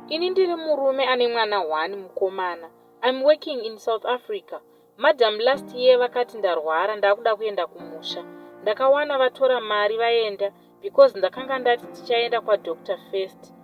Ini ndiri murume ane mwana one mukomana. I'm working in South Africa. Madam last year vakati ndarwara ndakuda kuenda kumusha. Ndakawana vatora mari vaenda because ndakanga ndati tichaenda kwaDoctor first.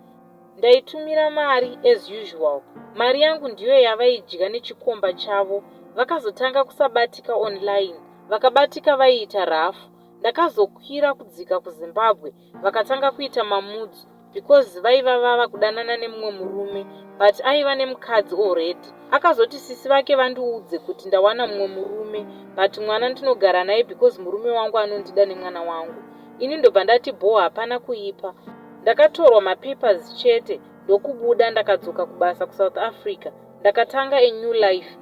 Ndaitumira mari as usual. Mari yangu ndiyo yavaidya nechikomba chavo. Vakazotanga kusabatika online. Vakabatika vaiita rafu. Ndakazokwira kudzika kuZimbabwe vakatanga kuita mamoods because vaiva vava kudanana nemumwe murume, but aiva nemukadzi already. Akazoti sisi vake vandiudze kuti ndawana mumwe murume, but mwana ndinogara naye because murume wangu anondida nemwana wangu. Ini ndobva ndati bho, hapana kuipa. Ndakatorwa mapapers chete, ndokubuda. Ndakadzoka kubasa kuSouth Africa, ndakatanga a new life.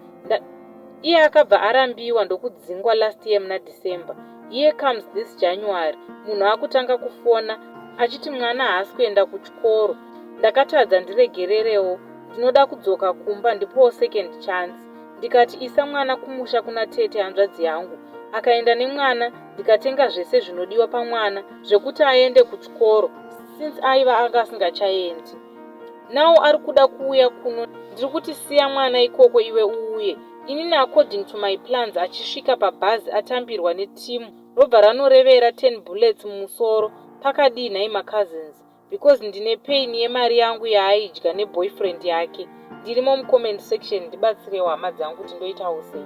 Iye akabva arambiwa ndokudzingwa last year muna December. Here comes this January, munhu akutanga kufona achiti mwana haasi kuenda kuchikoro. Ndakatadza, ndiregererewo, ndinoda kudzoka kumba, ndipowo second chance. Ndikati isa mwana kumusha kuna tete hanzvadzi yangu. Akaenda nemwana, ndikatenga zvese zvinodiwa pamwana zvekuti aende kuchikoro since aiva anga asingachaendi. Now ari kuda kuuya kuno. Ndiri kuti siya mwana ikoko iwe uuye. Inini according to my plans, achisvika pabhazi atambirwa netimu, robva ranorevera 10 bullets mumusoro. Pakadii nhai macousins? Because ndine pain yemari yangu yaaidya neboyfriend yake. Ndirimo mucomment section, ndibatsirewo hama dzangu kuti ndoitawo sei.